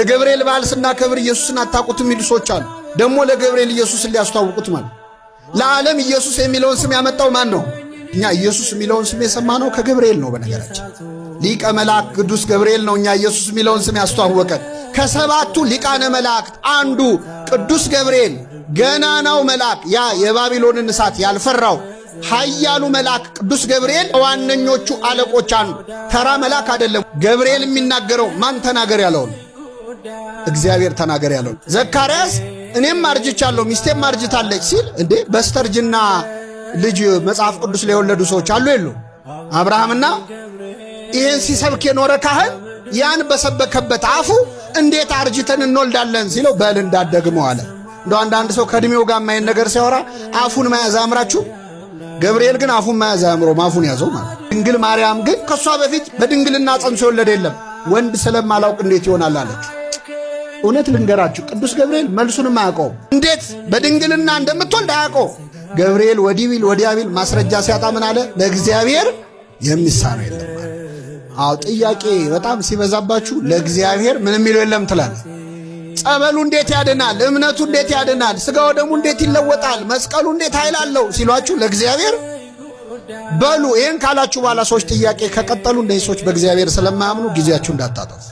የገብርኤል በዓል ስናከብር ኢየሱስን አታውቁትም የሚሉ ሰዎች አሉ። ደግሞ ለገብርኤል ኢየሱስን ሊያስተዋውቁት ማለት። ለዓለም ኢየሱስ የሚለውን ስም ያመጣው ማን ነው? እኛ ኢየሱስ የሚለውን ስም የሰማነው ከገብርኤል ነው። በነገራችን ሊቀ መልአክ ቅዱስ ገብርኤል ነው እኛ ኢየሱስ የሚለውን ስም ያስተዋወቀን። ከሰባቱ ሊቃነ መላእክት አንዱ ቅዱስ ገብርኤል ገናናው መልአክ፣ ያ የባቢሎንን እሳት ያልፈራው ኃያሉ መልአክ ቅዱስ ገብርኤል ዋነኞቹ አለቆች አንዱ፣ ተራ መልአክ አይደለም። ገብርኤል የሚናገረው ማን ተናገር ያለውን? እግዚአብሔር ተናገር ያለው። ዘካርያስ እኔም አርጅቻለሁ ሚስቴም አርጅታለች ሲል፣ እንዴ በስተርጅና ልጅ መጽሐፍ ቅዱስ ላይ የወለዱ ሰዎች አሉ የሉ? አብርሃምና ይህን ሲሰብክ የኖረ ካህን ያን በሰበከበት አፉ እንዴት አርጅተን እንወልዳለን ሲለው በል እንዳትደግመው አለ። እንደ አንዳንድ ሰው ከእድሜው ጋር የማይን ነገር ሲያወራ አፉን መያዝ አምራችሁ። ገብርኤል ግን አፉን መያዝ አያምሮም፣ አፉን ያዘው ማለት። ድንግል ማርያም ግን ከእሷ በፊት በድንግልና ጸንሶ የወለደ የለም። ወንድ ስለማላውቅ እንዴት ይሆናል አለችው። እውነት ልንገራችሁ፣ ቅዱስ ገብርኤል መልሱንም አያውቀውም። እንዴት በድንግልና እንደምትወልድ አያውቀውም። ገብርኤል ወዲህ ቢል ወዲያ ቢል ማስረጃ ሲያጣ ምን አለ? ለእግዚአብሔር የሚሳነው የለም። አዎ፣ ጥያቄ በጣም ሲበዛባችሁ ለእግዚአብሔር ምንም የሚለው የለም ትላለህ። ጸበሉ እንዴት ያድናል? እምነቱ እንዴት ያድናል? ስጋው ደሙ እንዴት ይለወጣል? መስቀሉ እንዴት ኃይል አለው ሲሏችሁ ለእግዚአብሔር በሉ። ይህን ካላችሁ በኋላ ሰዎች ጥያቄ ከቀጠሉ እነዚህ ሰዎች በእግዚአብሔር ስለማያምኑ ጊዜያችሁ እንዳታጠፉ።